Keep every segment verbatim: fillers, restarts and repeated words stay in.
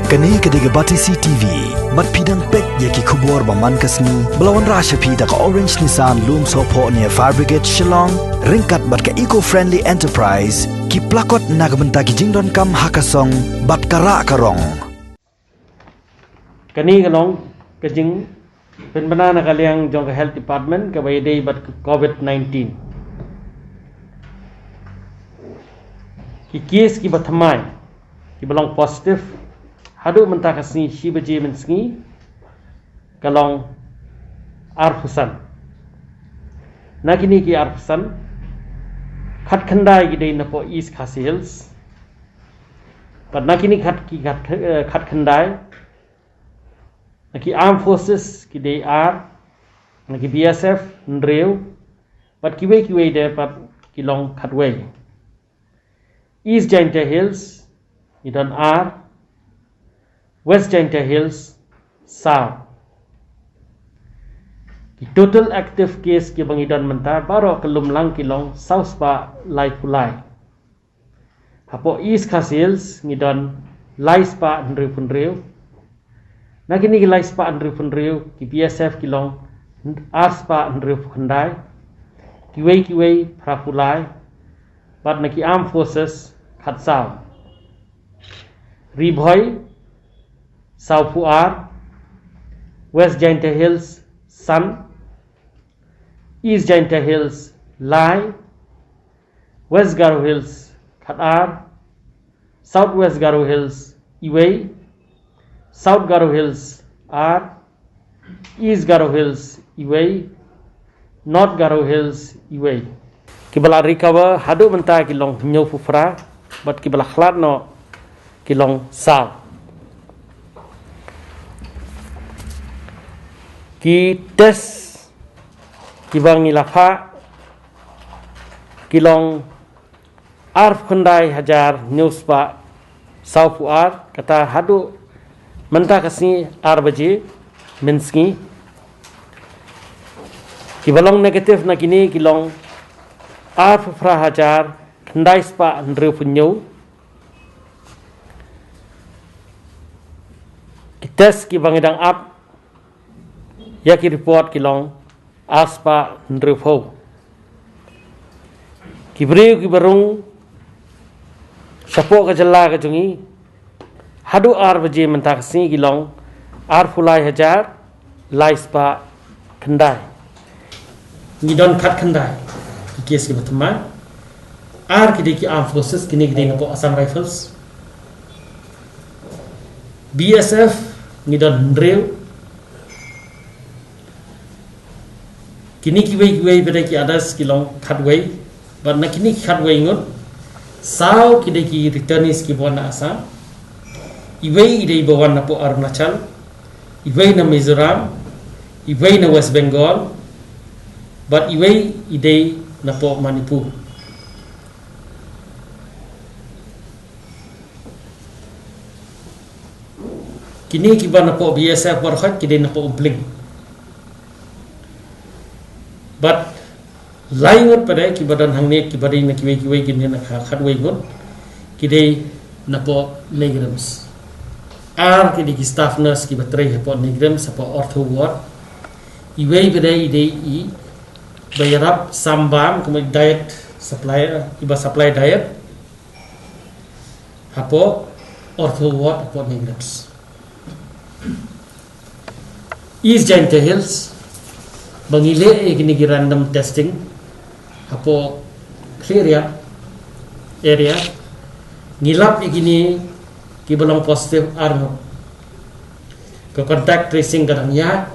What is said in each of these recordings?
Kane ka dei ka Batesi T V. Bad phi dang peit ïa ki khubor ba man ka sngi ba la wanrah sha phi da ka Orange Nissan Lumsohphoh near Fire Brigade Shillong, ryngkat bad ka Eco Friendly Enterprise, ki plakot na ka bynta ki jingdonkam ha ka song bad ka rah ka rong. Kane ka long ka jingpynbna na ka liang jong ka Health Department kaba ïadei bad ka COVID nineteen. Ki case kiba thymmai kiba long positive haduh mynta ka sngi shi baje mynsngi ka long arphew san. Na kine ki arphew san, khatkhyndai ki dei napoh East Khasi Hills. Bad na kine khat ki khat, eh, khatkhyndai, na ki Armed Forces ki dei ar, na ki B S F hynriew, bad kiwei kiwei de pat ki long khatwei. East Jaintia Hills ngi don ar, West Jaintia Hills saw. Ki total active case kiba ngi don mynta baroh ka lum lang ki long saw spah laiphew lai. Hapoh East Khasi Hills ngi don lai spah hynriewphew hynriew. Na kine ki lai spah hynriewphew hynriew, ki B S F ki long ar spah hynriewphew khyndai. Kiwei kiwei phraphew lai. Bad na ki Armed Forces khatsaw. Ri Bhoi sawphew ar. West Jaintia Hills san. East Jaintia Hills lai. West Garo Hills khatar. South West Garo Hills iwei. South Garo Hills ar. East Garo Hills iwei. North Garo Hills iwei. Kiba la recover haduh mynta ki long hynñiewphew phra, bad kiba la khlad noh ki long saw. Ki test kiba ngi la phah ki long arphew khyndai hajar hynñiew spah sawphew ar, kata haduh mynta ka sngi ar baje mynsngi. Kiba long negative na kine ki long arphew phra hajar khyndai spah hynriewphew hynñiew. Ki test kiba ngi dang ap ïa ki report ki long ar spah hynriewphew. Ki briew kiba rung shapoh ka jylla ka jong ngi haduh ar baje mynta ka sngi ki long arphew lai hajar lai spah khyndai. Ngi don khatkhyndai ki case kiba thymmai. Ar ki dei ki Armed Forces, kine ki dei napoh Assam Rifles. B S F ngi don hynriew. Kine kiwei kiwei pat de ki others ki long khatwei. Bad na kine ki khatwei ngut, saw ki dei ki returnees kiba wan na Assam. Iwei i dei ba wan napoh Arunachal. Iwei na Mizoram. Iwei na West Bengal. Bad iwei i dei napoh Manipur. Kine kiba napoh B S F baroh ki dei napoh Umpling. Bad lai ngut pat de kiba don hangne kiba dei na kiwei kiwei, kine na kha-, khatwei ngut ki dei napoh NEIGRIHMS. Ar ki dei ki staff nurse kiba trei hapoh NEIGRIHMS hapoh ortho ward. Iwei pat de i dei i ba ïarap sam bam, kumno diet supply, iba supply diet hapoh ortho ward hapoh NEIGRIHMS. East Jaintia Hills, ba ngi leh ïa kine ki random testing hapoh Khliehriat area, ngi lap ïa kine kiba long positive ar ngut. Ka contact tracing ka dang ïaid,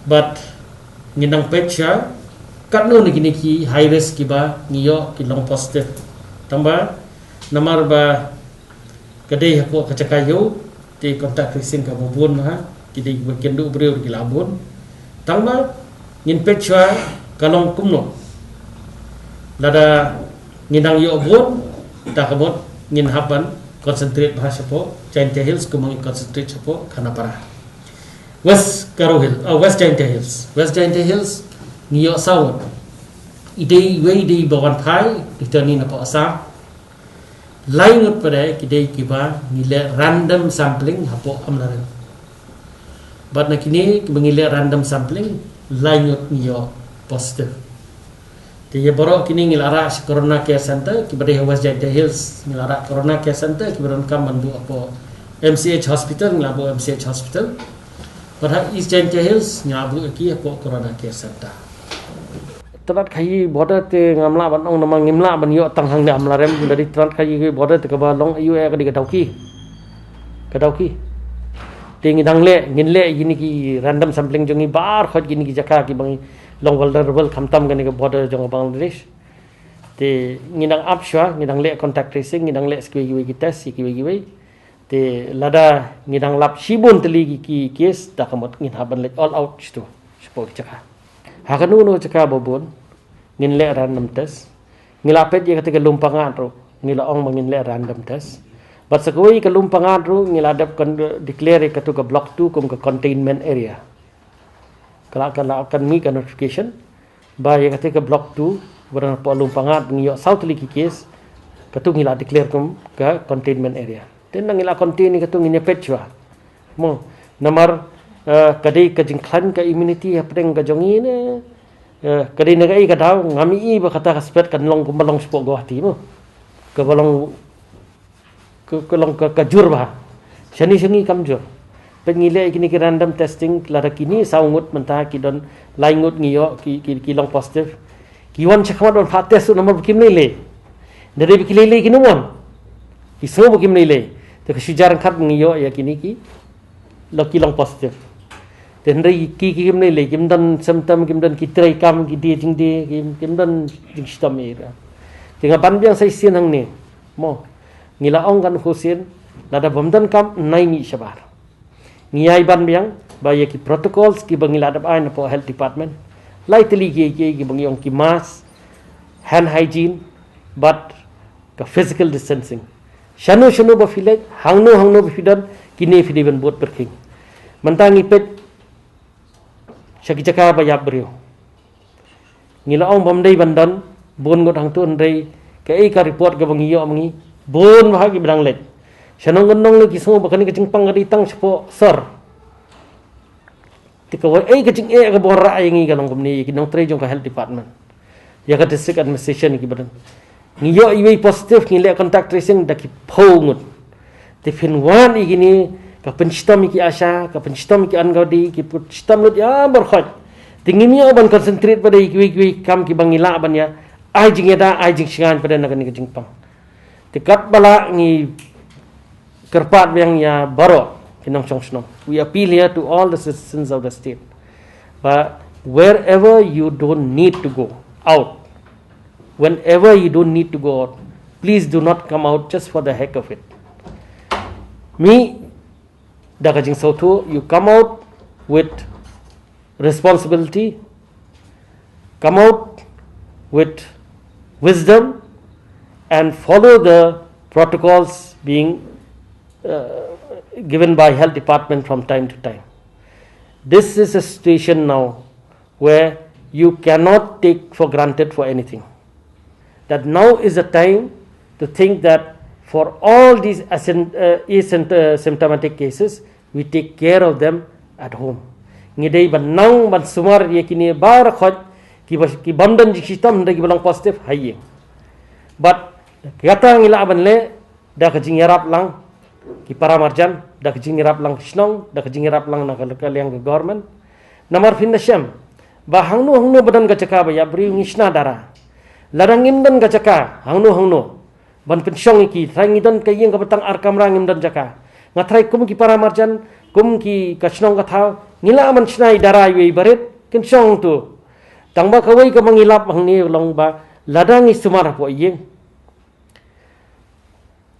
bad ngi dang peit sha katno na kine ki high risk kiba ngi ïoh ki long positive. Tangba namar ba ka dei hapoh ka jaka ïew, te contact tracing kaba bun ha, ki dei kiba kynduh briew ki la bun. Tangba ngin peit shuwa ka long kumno. Lada ngin dang ïoh bun, ta ka mut ngin hap ban concentrate bha shapoh Jaintia Hills, kumba ngi concentrate shapoh Khanapara. West Garo Hills, ah, West Jaintia Hills. West Jaintia Hills ngi ïoh saw ngut. I dei iwei i dei ba wan phai, return napoh Assam. Lai ngut pat ki dei kiba ngi leh random sampling hapoh Amlarem. Bad na kine kiba ngi leh random sampling, lai ngut ngi ïoh positive. Te ïa baroh kine ngi la rah sha Corona Care Center, kiba dei ha West Jaintia Hills ngi la rah Corona Care Center, kiba donkam ban buh hapoh M C H Hospital ngi la buh M C H Hospital. Bad ha East Jaintia Hills ngi la buh ïa ki hapoh Corona Care Center. Tynat khaïi border te ngam lah ban ong namar ngim lah ban ïoh tang hangne Amlarem, da dei tynat khaïi border te kaba long aïu eh ka dei ka Dawki. Ka Dawki. Te ngi dang leh, ngin leh ïa kine ki random sampling jong ngi baroh kine ki jaka kiba ngi long vulnerable khamtam kane ka border jong Bangladesh. Te ngi dang ap shuwa, ngi dang leh contact tracing, ngi dang leh sa kiwei kiwei ki test, sa kiwei kiwei. Te lada ngi dang lap shibun tylli ki, ki case, da ka mut ngin hap ban leit all out shatu, shapoh ki jaka. Ha kano kano jaka ba bun, ngin leh random test. Ngi la peit ïa kata ka Lumpangad ruh, ngi la ong ba ngin leh random test. Bad sa kawei ka Lumpangad ruh, ngi la dep kon-, declare ïa katu ka block two kum ka containment area. Ka la, ka la kan mih ka notification ba ïa kata ka block two, ba dang hapoh Lumpangad ngi ïoh saw tylli ki case, katu ngi la declare kum ka containment area. Te nang ngi la contain ïa katu ngin ïa peit shuwa. Mo, namar, eh, ka dei ka jingkhlaiñ ka immunity hapdeng ka jong ngi ne, eh, ka dei na kaei ka daw, ngam i ba kata ka spet kan long kumba long shapoh Guwahati mo. Kaba long ka, ka long ka, ka jur bha. Shane sha ngi kam jur. Peit ngi leh kine ki random testing, lada kine saw ngut mynta ki don, lai ngut ngi ïoh ki, ki, ki long positive. Ki wan shakhmat ban phah test ruh namar ba kim lei lei. Da dei ba ki lei lei kin ym wan. Ki sngew ba kim lei lei. Te ka shu jar ryngkat ngi ïoh ïa kine ki, la ki long positive. Te hynrei ki, ki kim lei lei, kim don symptom, kim don ki treikam, ki die jingdie, kim, kim don jingshitom ei ruh. Te nga ban biang sa shisien hangne. Mo, ngi la ong kane ka sien, lada bym donkam, nai mih shabar. Ngi ai ban biang ba ïa ki protocols kiba ngi la dep ai na poh health department, lai tylli ki, ki, kiba ngi ong ki mask, hand hygiene, bad ka physical distancing. Shano shano ba phi leit, hangno hangno ba phi don, kine phi dei ban bud pyrkhing. Mynta ngi peit sha ki jaka ba ïap briew. Ngi la ong bym dei ban don bun ngut hangtu, hynrei kaei ka report kaba ngi ïoh ma ngi, bun bha kiba dang leit. Sha nong nong lei ki sngew ba kane ka jingpang ka dei tang shapoh sor. Te kawei ka jingeh kaba wanrah ïa ngi ka long kumne, ïa ki nongtrei jong ka health department, ïa ka district administration kiba don. Ngi ïoh iwei positive, ngi leh contact tracing da ki phew ngut. Te phin wad ïa kine, ka pynshitom ïa ki ASHA, ka pynshitom ïa ki ANGANWADI, ki pynshitom lut ïa baroh khoit. Te ngim ïoh ban concentrate pat ïa kiwei kiwei ki kam kiba ngi lah ban ïa ai jingïada, ai jingshngaiñ pat na kane ka jingpang. Te katba lah ngi kyrpad biang ïa baroh ki nongshong shnong. We appeal here to all the citizens of the state. But wherever you don't need to go out, whenever you don't need to go out, please do not come out just for the heck of it. Mih da ka jingsngewthuh, you come out with responsibility, come out with wisdom, and follow the protocols being, uh, given by health department from time to time. This is a situation now where you cannot take for granted for anything. That now is the time to think that for all these asyn-, uh, asymptomatic cases, we take care of them at home. Ngi dei ban nang ban sumar ïa kine baroh khoit, kiba, ki bym don jingshitom, hynrei kiba long positive ha ïing. Bad kata ngi lah ban leh da ka jingïarap lang ki para marjan, da ka jingïarap lang ki shnong, da ka jingïarap lang na ka, ka liang ka government. Namar phin da shem ba hangno hangno ba don ka jaka ba ïap briew ngi shna dara. Lada ngim don ka jaka hangno hangno ban pynshong ïa ki, trai ngi don ka ïing kaba tang ar kamra, ngim don jaka. Nga trai kum ki para marjan, kum ki ka shnong ka thaw, ngi lah ban shna ïa dara iwei barit, kin shong tu. Tang ba kawei kaba ngi lap hangne long ba lada ngi sumar hapoh ïing,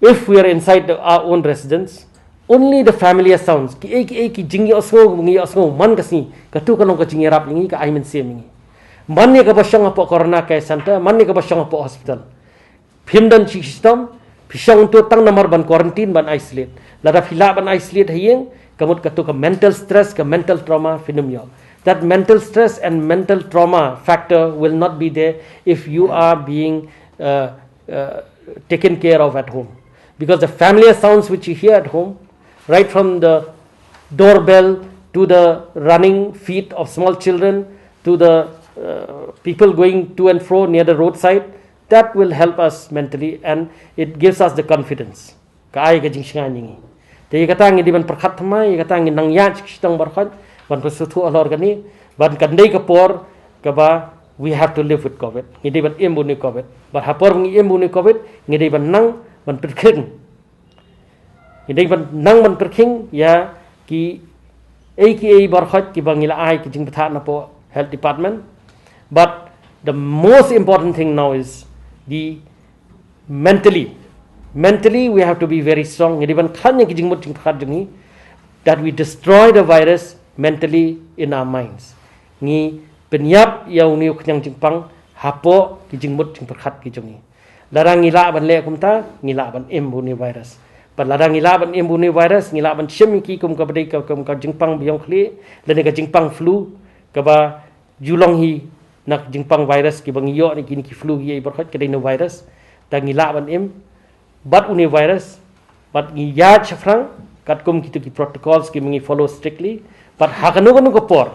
if we are inside the, our own residence, only the familiar sounds, kiei kiei ki jingïohsngew ngi ïohsngew man ka sngi, katu ka long ka jingïarap ïa ngi, ka ai mynsiem ïa ngi. Man ïa kaba shong hapoh Corona Care Center, man ïa kaba shong hapoh hospital, phim don jingshitom, phi shong tu tang namar ban quarantine, ban isolate. Lada phi lah ban isolate ha ïing, ka mut katu ka mental stress, ka mental trauma phin ym ïoh. That mental stress and mental trauma factor will not be there if you are being, uh, uh, taken care of at home. Because the familiar sounds which you hear at home, right from the doorbell to the running feet of small children to the uh, people going to and fro near the roadside, that will help us mentally and it gives us the confidence. Ka ai ka jingshngaiñ ïa ngi. Te ïa kata ngi dei ban pyrkhat thymmai, ïa kata ngi nang ïaid sha ki shnong baroh, ban pynsngewthuh halor kane, ban kan dei ka por kaba we have to live with covid. Ngi dei ban im bad une covid. Bad ha por ngi im bad une covid, ngi dei ban nang ban pyrkhing. Ngi dei ban nang ban pyrkhing ïa kiei kiei baroh kiba ngi la ai ki jingbthah na poh health department. But the most important thing now is the mentally. Mentally, we have to be very strong. Ngi dei ban khlaiñ ïa ki jingmut jingpyrkhat jong ngi, that we destroy the virus mentally in our minds. Ngi pynïap ïa une u khñiang jingpang hapoh ki jingmut jingpyrkhat ki jong ngi. Lada ngi lah ban leh kumta, ngi lah ban im bad une u virus. Bad lada ngi lah ban im bad une u virus, ngi lah ban shim ïa ki kum kaba dei ka, kum ka jingpang biang khlieh, lane ka jingpang flu, kaba ju long hi na ka jingpang virus kiba ngi ïoh na kine ki flu kiei baroh, ka dei une u virus. Te ngi lah ban im bad une u virus, bad ngi ïaid shaphrang katkum kito ki protocols kiba ngi follow strictly. Bad ha kano kano ka por,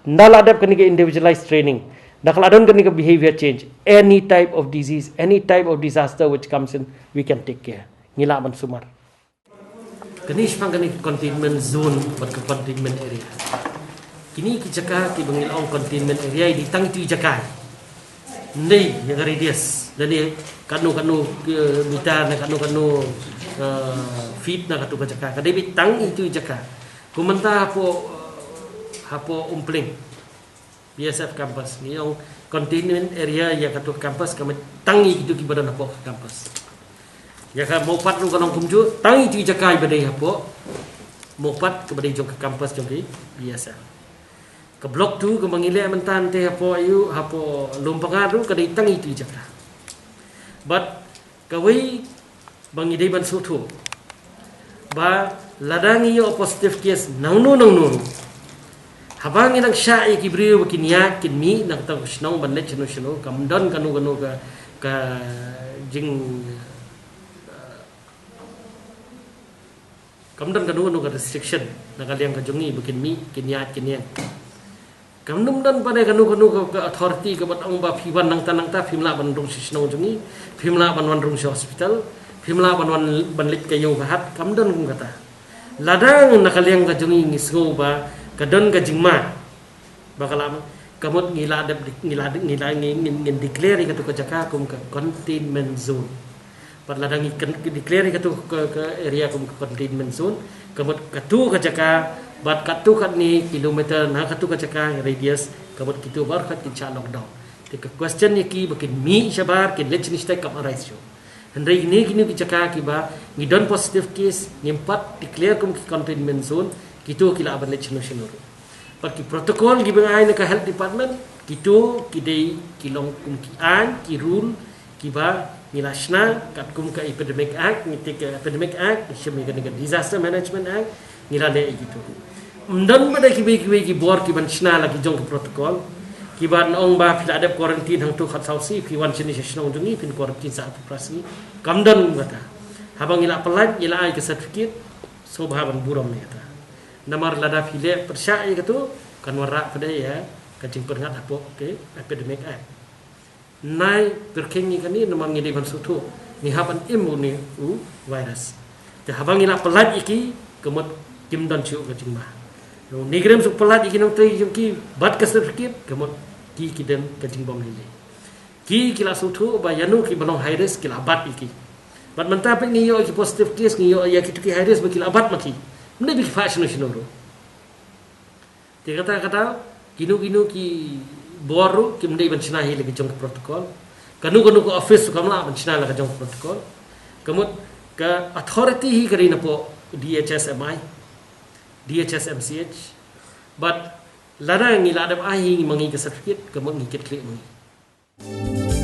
ynda la dep kane ka individualized training, ynda ka la don kane ka behavior change, any type of disease, any type of disaster which comes in, we can take care. Ngi lah ban sumar. Kane shaphang kane ka containment zone bad ka containment area. Kine ki jaka kiba ngi la ong containment area, ïa dei tang itu i jaka. Ym dei ïa ka radius, lane kano kano, eh, meter, na kano kano, eh, feet na kato ka jaka. Ka dei beit tang itu i jaka. Kum mynta hapoh, eh, hapoh Umpling, B S F campus, ngi ong containment area ïa kato ka campus, ka mut tang ïa kito kiba don hapoh ka campus. Ïa ka Mawpat ruh ka long kumjuh, tang itu i jaka iba dei hapoh Mawpat kaba dei jong ka campus jong ka B S F. Ka block two kaba ngi leh mynta te hapoh aiu, hapoh Lumpanga ruh ka dei tang itu i jaka. Bad kawei ba ngi dei ban sngewthuh, ba lada ngi ïoh positive case nangno nangno ruh, haba ngi nang shah ïa ki briew ba kin ïaid kin mih na kata ka shnong ban leit shano shano, kam don kano kano ka, ka jing, kam don kano kano ka restriction na ka liang ka jong ngi ba kin mih kin ïaid kin ïeng. Kam don pat kano kano ka, ka authority kaba ong ba phi wan nangta nangta phim lah ban rung sha shnong jong ngi, phim lah ban wan rung sha hospital, phim lah ban wan ban leit ka ïew ka hat, kam don kum kata. Lada na ka liang ka jong ngi ngi sngew ba ka don ka jingma ba ka la, ka mut ngi la dep, ngi la, ngi la, ngi, ngi, ngin declare ïa kato ka jaka kum ka containment zone. Bad lada ngi declare ïa kato ka, ka area kum ka containment zone, ka mut kato ka jaka bad kato katne kilometer na kato ka jaka radius, ka mut kito baroh kin shah lockdown. Te ka question ïa ki ba kin mih shabar, kin leit shane shatai kam arise shuh. Hynrei kine kine ki jaka kiba ngi don positive case, ngim pat declare kum ki containment zone, kito ki lah ban leit shano shano ruh. Bad ki protocol kiba ngi ai na ka health department, kito ki dei ki long kum ki aiñ, ki rule kiba ngi la shna katkum ka Epidemic Act, ngi tip ka Epidemic Act, ngi shim ïa kane ka Disaster Management Act, ngi la leh ïa kito. Ym don pat kiwei kiwei ki bor kiban shna la ki jong ki protocol, kiban ong ba phi la dep quarantine hangto khatsaw sngi, phi wan shane sha shnong jong ngi phin quarantine sa arphew phra sngi. Kam don kata. Haba ngi la pyllait, ngi la ai ka certificate, sngewbha ban burom ïa kata. Namar lada phi leh pyrshah ïa kato, kan wanrah pat ïa ka jingpyrngat hapoh ka Epidemic Act. Nai pyrkhing ïa kane namar ngi dei ban sngewthuh, ngi hap ban im une u virus. Te haba ngi la pyllait ïa ki, ka mut kim don shuh ka jingma. Une grem suk pyllait ïa ki nongtrei jong ki bad ka certificate, ka mut ki ki don ka jingbym lei lei. Ki ki la sngewthuh ba ïano kiba long high risk ki la bat ïa ki. Bad mynta pat ngi ïoh ïa ki positive case, ngi ïoh ïa kito ki high risk ba ki la bat ma ki. Ym dei ba ki phah shano shano ruh. Te kata kata, kino kino ki bor ruh kim dei ban shna hi la ki jong ki protocol. Kano kano ka office ruh kam lah ban shna la ka jong ki protocol. Ka mut ka authority hi ka dei napoh D H S M I, D H S M C H. Bad lada ngi la dep ai hi ma ngi ka certificate, ka mut ngi kit khlieh ma ngi.